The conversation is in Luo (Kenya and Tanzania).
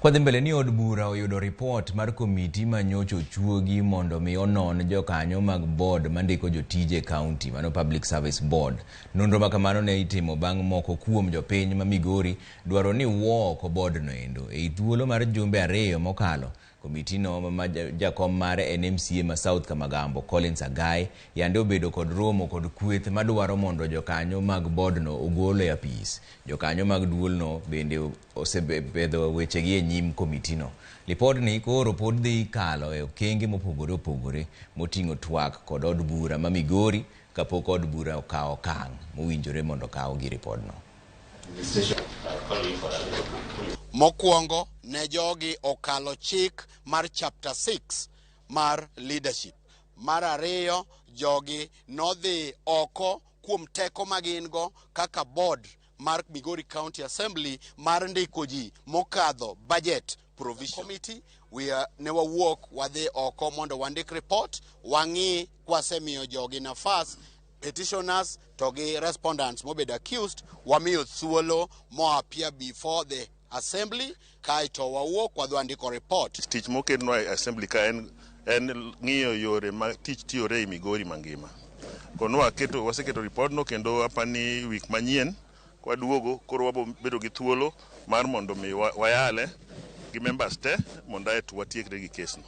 Kwadhi mbele ni od bura oyudo ripot mar komiti ma nyocha ochuogi mondo mi onon jokanyo mag board mandiko jotije e kaunti, mano Public Service Board. Nonro ma kamano ne itimo bang' moko kuom jopiny ma Migori dwaro ni wuo oko board no endo. Ei thuolo mar jumbe 2 mokalo, komitino ma jakom mare en MCA ma South Kamagambo, Collins Agai, yande obedo kod romo kod kweth madwaro mondo jokanyo mag board no ogol e apis. Jokanyo mag duolno bende osebedho wechegi e nyim komitino. Lipodni koro pod dhi kalo e okenge mopogore opogore moting'o twak kod od bura ma Migori kapok od bura okawo okang' mowinjore mondo okaw gi ripodno. Mokwongo ne jogi okalo chik mar chapter 6 mar leadership. Mar ariyo, jogi nodhi oko kuom teko ma gin go kaka board mar Migori County Assembly mar ndiko ji mokadho budget provision. Committee, we are, ne wawuok wadhi oko mondo wandik report, wang'i kwasemiyo jogi nafas, petitioners to gi respondents mobedo accused, wamiyo thuolo mo appear before the assembly, kaeto wawuok wadhi wandiko report. Tich moketnwa e assembly ka en ng'iyo yore ma tich tiyore e Migori mangima. Koro waseketo report no, kendo apani wik manyien kwaduogo koro wabo bedo gi thuolo mar mondo mi wayale gi members te mondo aeto watiekre gi kes no.